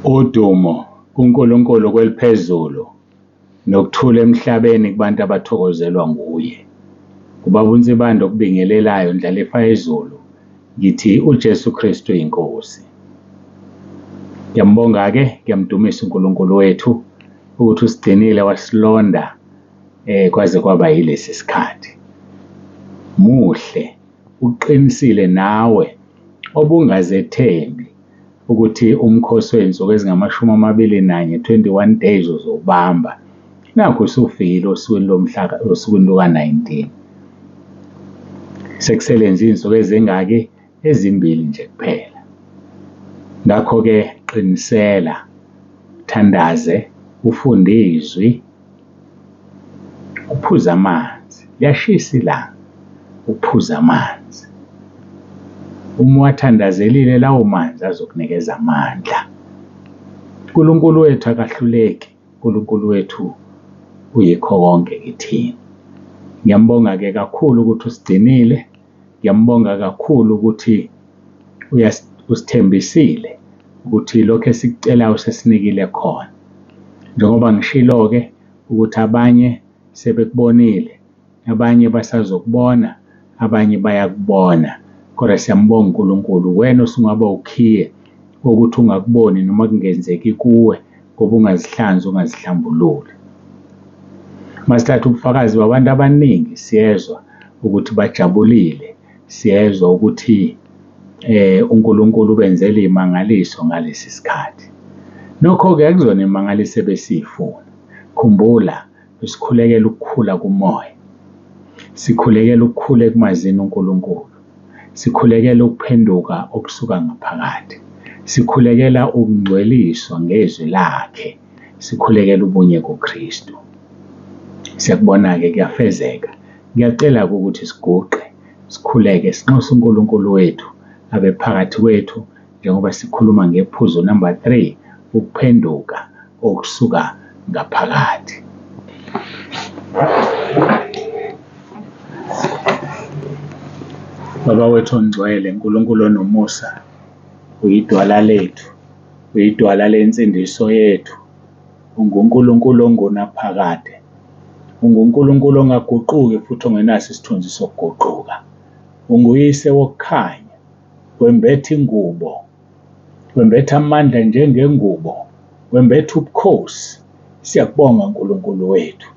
Udumo kuNkulunkulu kweliphezulu nokuthula emhlabeni kubantu abathokozelwa nguye. Ubaba uNsibande okubingelelayo Ndlalifa yezulu, ngithi uJesu Kristu inkosi. Ngiyambonga-ke, ngiyamdumisa uNkulunkulu wethu ukuthi usigcinile wasilonda kwaze kwaba yilesi sikhathi. Muhle, uqinisile nawe obungazethembi ukuthi umkhosi wey'nsuku ezingamashumi amabili nanye, 21 days uzowubamba. Nakhu usufikile osukwini lomhla osukwini luka-19. Sekusele nje iy'nsuku ezingaki? Ezimbili nje kuphela. Ngakho-ke qinisela, uthandaze, ufunde izwi, uphuze amanzi. Liyashisa ilanga, uphuze amanzi. Uma uwathandazelile lawo manzi azokunikeza amandla. uNkulunkulu wethu akahluleki, uNkulunkulu wethu uyikho konke kithina. Ngiyambonga-ke kakhulu ukuthi usigcinile, ngiyambonga kakhulu ukuthi usithembisile ukuthi lokhu esikucelayo usesinikile khona. Njengoba ngishilo-ke ukuthi abanye sebekubonile, abanye basazokubona, abanye bayakubona. Kodwa siyambonga uNkulunkulu, uwena osungaba ukhiye wokuthi ungakuboni noma kungenzeki kuwe ngoba ungazihlanzi ungazihlambululi. Masithatha ubufakazi babantu abaningi siyezwa ukuthi bajabulile, siyezwa ukuthi uNkulunkulu ubenzela iy'mangaliso ngalesi sikhathi. Nokho-ke akuzona iy'mangaliso ebesiy'funa. Khumbula, besikhulekela ukukhula kumoya, sikhulekela ukukhula ekumazini uNkulunkulu, sikhulekela ukuphenduka okusuka ngaphakathi, sikhulekela ukungcweliswa ngezwi lakhe, sikhulekela ubunye kuKristu. Siyakubona-ke kuyafezeka. Ngiyacela-ke ukuthi siguqe, sikhuleke, sinxuse uNkulunkulu wethu abe phakathi kwethu njengoba sikhuluma ngephuzu number 3, ukuphenduka okusuka ngaphakathi. Baba wethu ongcwele, uNkulunkulu onomusa, uyidwala lethu, uyidwala lensindiso yethu, unguNkulunkulu ongunaphakade, unguNkulunkulu ongaguquki futhi ongenaso isithunzi sokuguquka. Unguyise wokukhanya, wembethe ingubo, wembethe amandla njengengubo, wembethe ubukhosi. Siyakubonga Nkulunkulu wethu.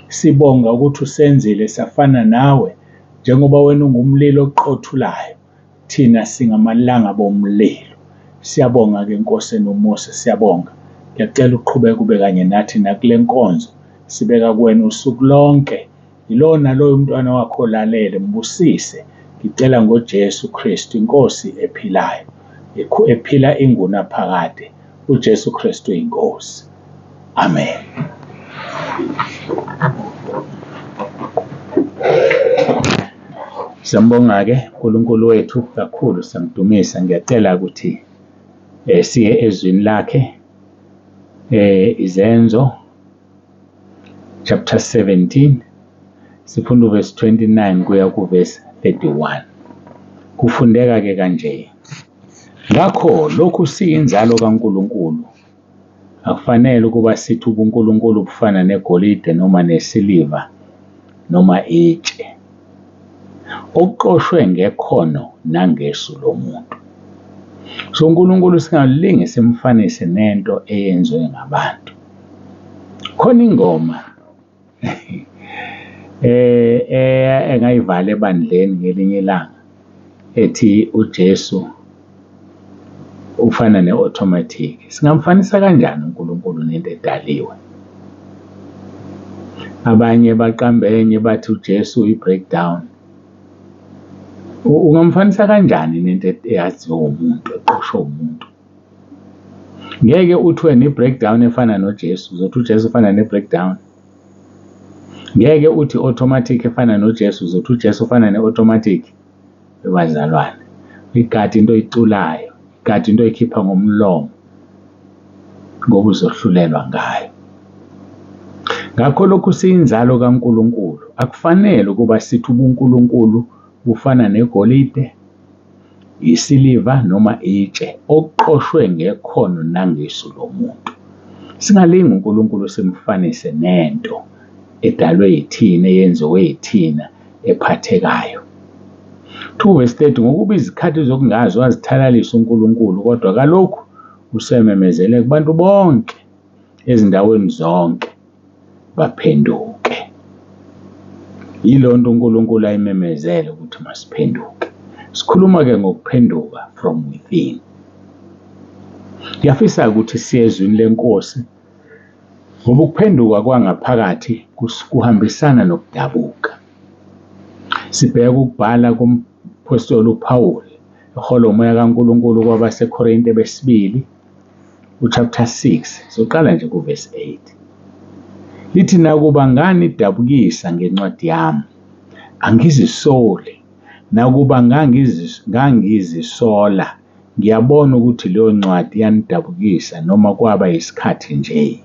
Sibonga ukuthi usenzile safana nawe, njengoba wena ungumlilo oqothulayo, thina singamalanga bomlilo. Siyabonga-ke Nkosi enomusa, siyabonga. Ngiyacela uqhubeke ube kanye nathi nakule nkonzo. Sibeka kuwena usuku lonke. Yilowo naloyo umntwana wakho olalele, mbusise. Ngicela ngoJesu Kristu, iNkosi ephilayo, ephila ingunaphakade, uJesu Kristu iNkosi. Amen. Siyambonga-ke uNkulunkulu wethu kakhulu, siyamdumisa. Ngiyacela ukuthi siye ezwini lakhe, Izenzo chapter 17, sifunda uverse 29 kuya kuverse 31. Kufundeka-ke kanje: Ngakho lokhu siyinzalo kaNkulunkulu, akufanele ukuba sithi ubuNkulunkulu bufana negolide noma nesiliva noma itshe, okuqoshwe ngekhono nangesu lomuntu. So uNkulunkulu singalinge simfanise nento eyenziwe ngabantu. Khona ingoma engayivala ebandleni ngelinye ilanga ethi uJesu ufana ne-automatic. Singamfanisa kanjani uNkulunkulu nento edaliwe? Abanye baqamba enye bathi uJesu uyi-breakdown. Ungamfanisa kanjani nento eyaziwa umuntu, eqoshwe umuntu? Ngeke uthi wena i-breakdown efana noJesu, uzothi uJesu ufana ne-breakdown. Ngeke uthi automatic efana noJesu, uzothi uJesu ufana ne-automatic. Bazalwane, igadi into oyiculayo, igadi into oyikhipha ngomlomo, ngoba uzohlulelwa ngayo. Ngakho lokhu siyinzalo kaNkulunkulu, akufanele ukuba sithi ubuNkulunkulu bufana negolide, isiliva noma itshe okuqoshwe ngekhono nangesu lomuntu. Singalingi uNkulunkulu simfanise nento edalwe yithina, eyenziwe yithina, ephathekayo. 2 verse 30 ngokuba izikhathi zokungazi wazithalalisa uNkulunkulu kodwa kalokhu usememezele kubantu bonke ezindaweni zonke baphenduke. Yilo nto uNkulunkulu ayimemezele ukuthi masiphenduke. Sikhuluma-ke ngokuphenduka from within. Ngiyafisa ukuthi siye ezwini lenkosi ngoba ukuphenduka kwangaphakathi kuhambisana nokudabuka. Sibheke ukubhala komphostoli uPawuli eholwa umoya kaNkulunkulu kwabaseKorinte besibili uchapter 6 soqala nje kuverse 8. Lithi nakuba nganidabukisa ngencwadi yami angizisoli, nakuba ngangizisola ngiyabona ukuthi leyo ncwadi yanidabukisa noma kwaba isikhathi nje.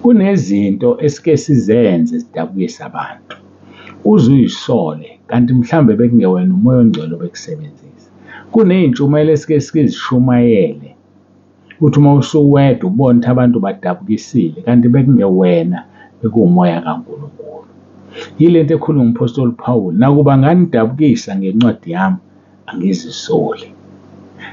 Kunezinto esike sizenze zidabukisa abantu. Uze uyisole kanti mhlawumbe bekungewena umoya ongcwele obekusebenzisa. Kuney'ntshumayelo esike sizishumayele uthi uma usuwedwa ubone ukuthi abantu badabukisile kanti bekungewena bekuwumoya kaNkulunkulu. Yile nto ekhulunywa umphostoli Paul, nakuba nganidabukisa ngencwadi yami angizisoli.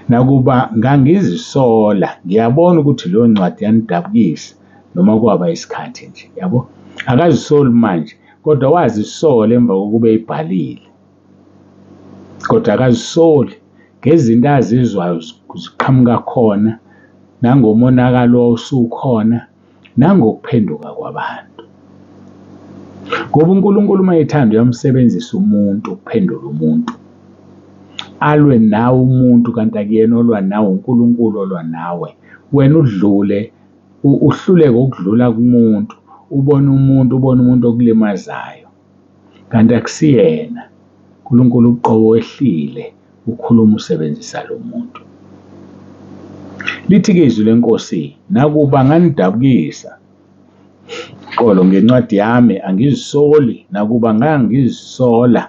Nakuba ngangizisola ngiyabona ukuthi leyo ncwadi yanidabukisa noma kwaba isikhathi nje, yabo. Akazisoli manje kodwa wazisola emva kokuba eyibhalile. Kodwa akazisoli ngezinto azizwayo ziqhamuka khona nangomonakalo osukhona nangokuphenduka kwabantu. Ngoba uNkulunkulu uma ethanda uyamsebenzisa umuntu ukuphendula umuntu. Alwe nawe umuntu kanti akuyena olwa nawe uNkulunkulu olwa nawe. Wena udlule uhluleke ukudlula kumuntu, ubone umuntu, ubone umuntu okulimazayo. Kanti akusiyena. uNkulunkulu uqobo wehlile ukhuluma usebenzisa lo muntu. Lithi-ke izwi lenkosi, nakuba nganidabukisa qolo ngencwadi yami angizisoli, nakuba ngangizisola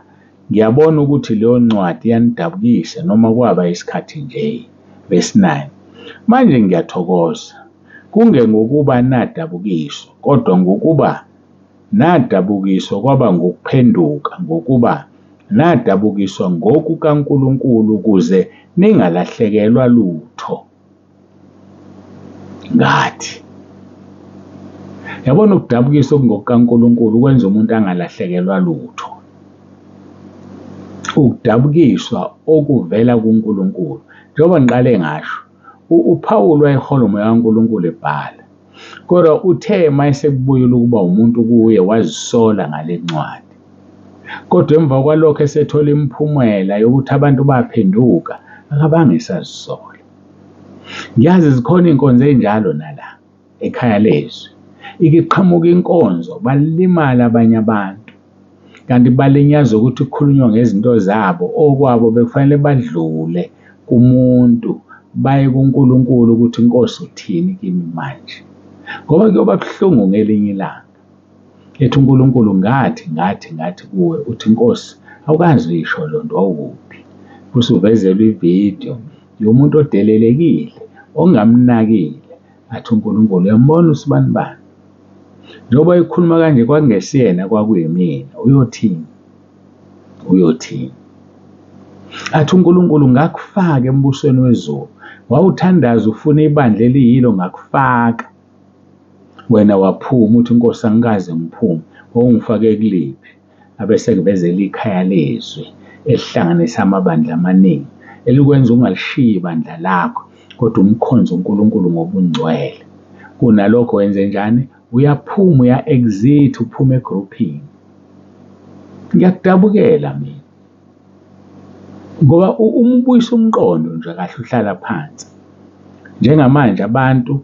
ngiyabona ukuthi leyo ncwadi yanidabukisa noma kwaba isikhathi nje. Verse 9. Manje ngiyathokoza, kungengokuba nadabukiswa, kodwa ngokuba nadabukiswa kwaba ngukuphenduka, ngokuba nadabukiswa ngokukaNkulunkulu ukuze ningalahlekelwa lutho ngathi. Yabona ukudabukisa okungokukaNkulunkulu kwenza umuntu angalahlekelwa lutho. Ukudabukiswa okuvela kuNkulunkulu. Njengoba ngiqale ngasho, uPawulu wayeholwa umoya kaNkulunkulu ebhala. Kodwa uthe uma esekubuyela ukuba umuntu kuye wazisola ngale ncwadi. Kodwa emva kwalokho esethola imiphumela yokuthi abantu baphenduka, akabange esazisola. Ngiyazi zikhona iy'nkonzo ey'njalo nala ekhaya lezwi. Ike iqhamuke inkonzo balimale abanye abantu. Kanti balinyazwa ukuthi kukhulunywa ngezinto zabo, okwabo bekufanele badlule kumuntu baye kuNkulunkulu ukuthi Nkosi uthini kimi manje. Ngoba kuyoba buhlungu ngelinye ilanga. Ethi uNkulunkulu ngathi ngathi ngathi kuwe uthi Nkosi awukaze uyisho loo nto wawukuphi. Usuvezelwa ividiyo yomuntu odelelekile ongamnakile athi uNkulunkulu uyambona usibanibani. Njengoba ekhuluma kanje kwakungesiyena kwakuyimina uyothini? Uyothini? Athi uNkulunkulu ngakufaka embusweni wezulu. Wawuthandaza ufuna ibandla eliyilo ngakufaka. Wena waphuma uthi Nkosi angikaze ngiphume. Wawungifake kuliphi? Abese kuvezela ikhaya lezwi elihlanganisa amabandla amaningi elikwenza ungalishiyi ibandla lakho kodwa umkhonze uNkulunkulu ngobungcwele. Kunalokho wenze njani? Uyaphuma uya-exit uphuma egruphini. Ngiyakudabukela mina. Ngoba uma ubuyisa umqondo nje kahle uhlala phansi. Njengamanje abantu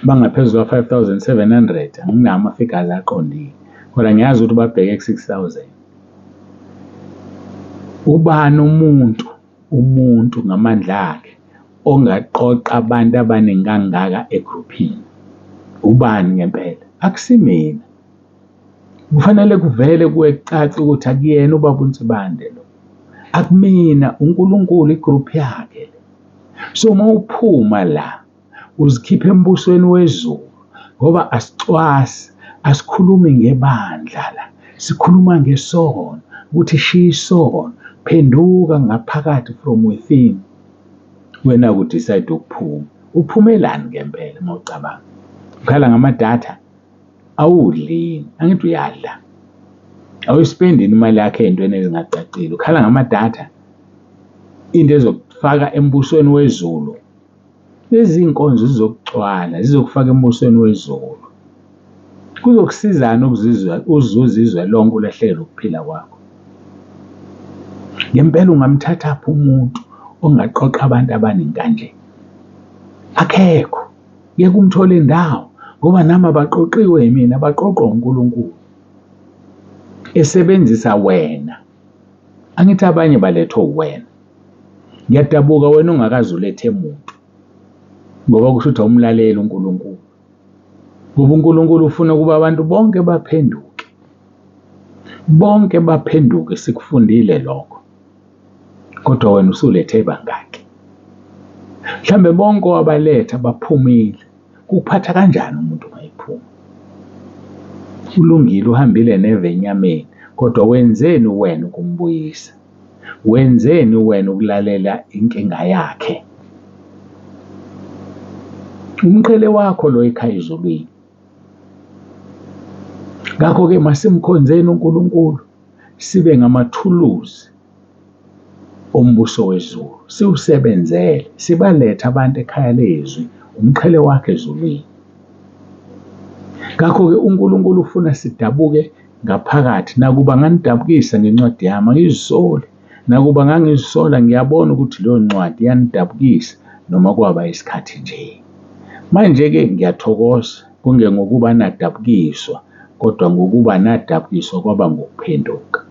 bangaphezu kwa-5700 anginawo ama-figures aqondile kodwa ngiyazi ukuthi babheke ku-6000. Ubani umuntu umuntu ngamandla akhe ongaqoqa abantu abaningi kangaka egruphini? Ubani ngempela? Akusimina. Kufanele kuvele kuwe kucace ukuthi akuyena ubaba uNsibande lo. Akumina, uNkulunkulu igroup yakhe le. So uma uphuma la uzikhipha embusweni wezulu ngoba asicwasi, asikhulumi ngebandla la, sikhuluma ngesono ukuthi shiya isono, phenduka ngaphakathi from within. Wena ku-decide ukuphuma. Uphumelani ngempela uma ucabanga? Ukhala ngamadatha? Awudli yini? Angithi uyadla. Awuyispendi yini imali yakho ey'ntweni ezingacacile? Ukhala ngamadatha? Into ezokufaka embusweni wezulu. Lezi iy'nkonzo zizokucwala, zizokufaka embusweni wezulu. Kuzokusizani ukuzizwa uzuza izwe lonke ulahlekelwe ukuphila kwakho? Ngempela ungamthathaphi umuntu ongaqoqa abantu abaningi kanje? Akekho. Ngeke umthole ndawo ngoba nami abaqoqiwe yimina, baqoqwa uNkulunkulu esebenzisa wena. Angithi abanye balethwe uwena. Ngiyadabuka wena ongakaze ulethe muntu ngoba kusho ukuthi awumlaleli uNkulunkulu. Ngoba uNkulunkulu ufuna ukuba abantu bonke baphenduke. Bonke baphenduke, sikufundile lokho. Kodwa wena usulethe bangaki? Mhlambe bonke owabaletha baphumile. Kukuphatha kanjani umuntu uma ephuma? Ulungile uhambile neve enyameni, kodwa wenzeni wena ukumbuyisa? Wenzeni wena ukulalela inkinga yakhe? Umqhele wakho lo ekhaya ezulwini. Ngakho-ke masimkhonzeni uNkulunkulu sibe ngamathuluzi ombuso wezulu, siwusebenzele, sibalethe abantu ekhaya lezwi, umqhele wakhe ezulwini. Ngakho-ke uNkulunkulu ufuna sidabuke ngaphakathi. Nakuba nganidabukisa ngencwadi yami, angizisoli. Nakuba ngangizisola, ngiyabona ukuthi leyo ncwadi yanidabukisa noma kwaba isikhathi nje. Manje-ke ngiyathokoza, kungengokuba nadabukiswa, kodwa ngokuba nadabukiswa kwaba ngukuphenduka.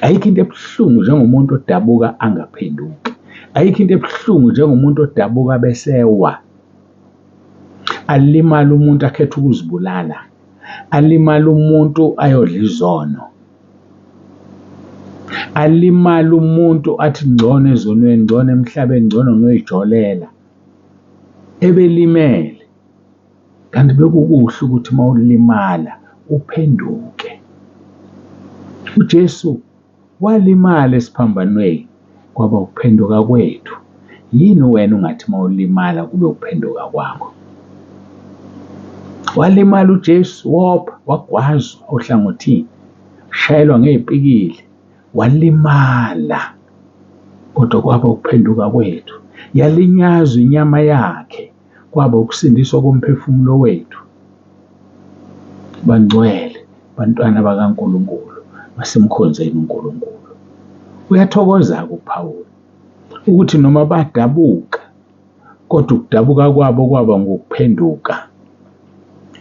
Ayikho into ebuhlungu njengomuntu odabuka angaphenduki. Ayikho into ebuhlungu njengomuntu odabuka besewa. Alimale umuntu akhethe ukuzibulala. Alimale umuntu ayodla izono. Alimale umuntu athi ngcono ezonweni, ngcono emhlabeni, ngcono ngiyoyijolela. Ebelimele. Kanti bekukuhle ukuthi uma ulimala uphenduke. UJesu Walimala esiphambanweni kwaba ukuphenduka kwethu. Yini wena ungathi uma ulimala kube ukuphenduka kwakho? Walimala uJesu, wopha, wagwazwa ohlangothini, shayelwa ngey'pikili, walimala kodwa kwaba ukuphenduka kwethu. Yalinyazwa inyama yakhe, kwaba ukusindiswa komphefumulo wethu. Bangcwele, bantwana bakaNkulunkulu, masimkhonzeni uNkulunkulu. Uyathokoza-ke uPawulu ukuthi noma badabuka kodwa ukudabuka kwabo kwaba ngokuphenduka.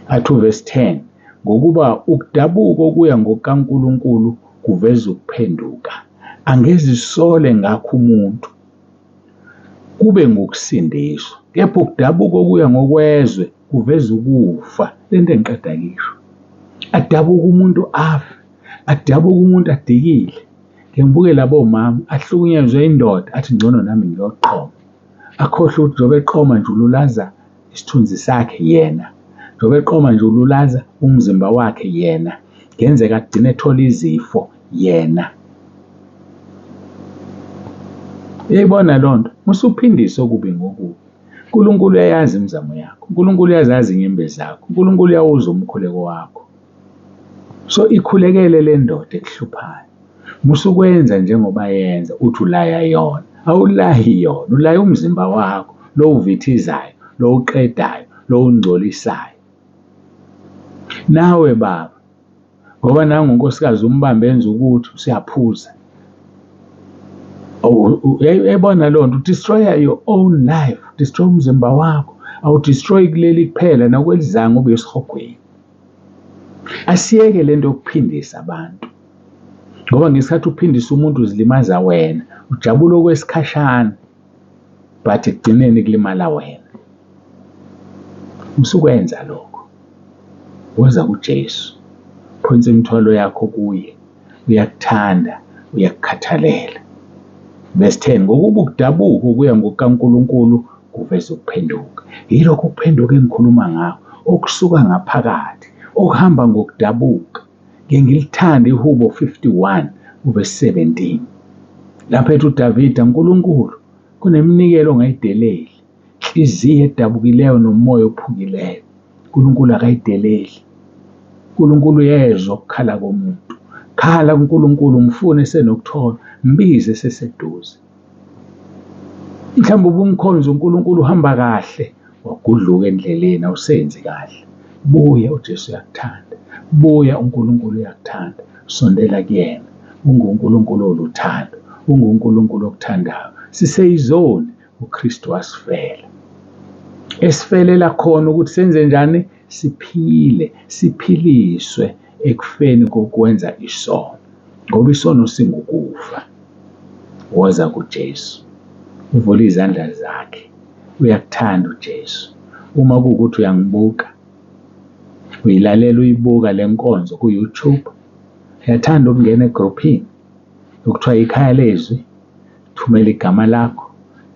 Athi uvesi 10, ngokuba ukudabuka okuya ngokukaNkulunkulu kuveza ukuphenduka. Angezisole ngakho umuntu. Kube ngukusindiswa. Kepha ukudabuka okuya ngokwezwe kuveza ukufa. Le nto engiqeda kuyisho. Adabuke umuntu afe, adabuke umuntu adikile. Ngike ngibuke labo mama ahlukunyezwe indoda athi ngcono nami ngiyoqoma. Akhohlwe ukuthi njengoba eqoma nje ululaza isithunzi sakhe yena. Njengoba eqoma nje ululaza umzimba wakhe yena. Kungenzeka agcine ethola izifo yena. Uyayibona loo nto? Musuphindisa okubi ngokubi. UNkulunkulu uyayazi imizamo yakho. UNkulunkulu uyazazi inyembezi zakho. UNkulunkulu uyawuzwa umkhuleko wakho. So ikhulekele le ndoda ekuhluphayo. Musukwenza njengoba yenza uthi ulaya yona. Awulayi yona, ulaya umzimba wakho lo uvithizayo, lo uqedayo, lo ungcolisayo. Nawe baba ngoba nangu unkosikazi umbambe enza ukuthi usuyaphuza. Uyayibona leyo nto, udestroya your own life, udestroy umzimba wakho. Awudestroyi kuleli kuphela nakwelizayo ngoba uyesihogweni. Asiyeke le nto yokuphindisa abantu ngoba ngesikhathi uphindisa umuntu uzilimaza wena, ujabula okwesikhashana but ekugcineni kulimala wena. Usukwenza lokho, woza kuJesu, phonsa imithwalo yakho kuye, uyakuthanda, uyakukhathalela. Verse 10, ngokuba ukudabuka ukuya ngokukaNkulunkulu kuveza ukuphenduka. Yilokhu ukuphenduka engikhuluma ngakho, okusuka ngaphakathi, okuhamba ngokudabuka. Ngiye ngilithande iHubo 51 uverse 17. Lapho ethi uDavida, Nkulunkulu, kuneminikelo ongayideleli, inhliziyo edabukileyo nomoya ophukileyo. uNkulunkulu akayideleli. uNkulunkulu uyezwa ukukhala komuntu. Khala kuNkulunkulu, mfune esenokuthola, mbize eseseduze. Mhlawumbe ubumkhonza uNkulunkulu uhamba kahle, wagudluka endleleni, awusenzi kahle. Buya, uJesu uyakuthanda. Buya, uNkulunkulu uyakuthanda. Sondela kuyena. UnguNkulunkulu oluthando. UnguNkulunkulu okuthandayo. Siseyizoni, uKristu wasifela. Esifelela khona ukuthi senze njani? Siphile, siphiliswe ekufeni kokwenza isono. Ngoba isono singukufa. Woza kuJesu. Uvule izandla zakhe. Uyakuthanda uJesu. Uma kuwukuthi uyangibuka, uyilalela uyibuka le nkonzo ku-YouTube, uyathanda ukungena egruphini okuthiwa ikhaya lezwi, thumela igama lakho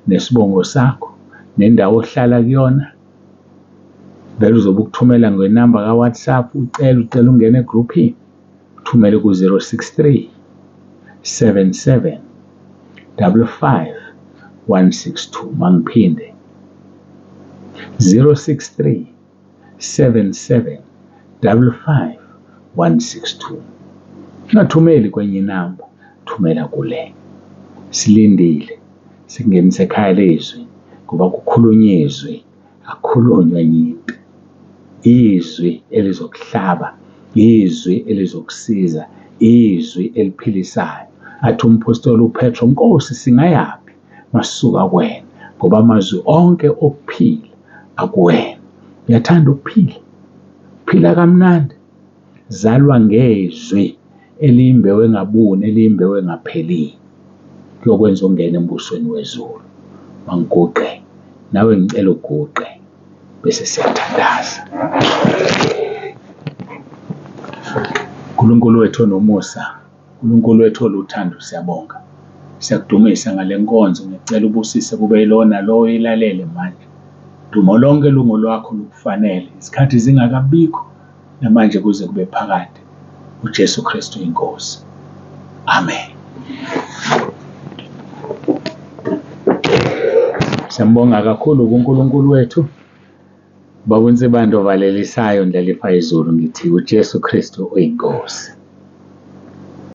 nesibongo sakho nendawo ohlala kuyona. Vele uzobe ukuthumela ngenamba ka-WhatsApp ucela ucela ungene egruphini, uthumele ku-063 77 55 162. Mangiphinde 063 77 55 162. Ungathumeli kwenye inamba, thumela kule. Silindile sikungenise ekhaya lezwi ngoba kukhulunywa izwi, akukhulunywa enye into. Izwi elizokuhlaba, izwi elizokusiza, izwi eliphilisayo. Athi umphostoli uPetro, Nkosi singayaphi masisuka kuwena, ngoba amazwi onke okuphila akuwena. Uyathanda ukuphila? Phila kamnandi. Zalwa ngezwi eliyimbewu engabuni, eliyimbewu engaphelile. Kuyokwenza ungene embusweni wezulu. Mangiguqe, nawe ngicela uguqe bese siyathandaza. Nkulunkulu wethu onomusa, uNkulunkulu wethu oluthando, siyabonga. Siyakudumisa ngale nkonzo, ngicela ubusise kube yilona lowo oyilalele manje. Dumo lonke lungolwakho lukufanele, izikhathi zingakabikho namanje kuze kube phakade. uJesu Kristu inkosi. Amen. Siyambonga kakhulu kuNkulunkulu wethu. Baba uNsibande ovalelisayo Ndlalifa izulu ngithi uJesu Kristu uyinkosi.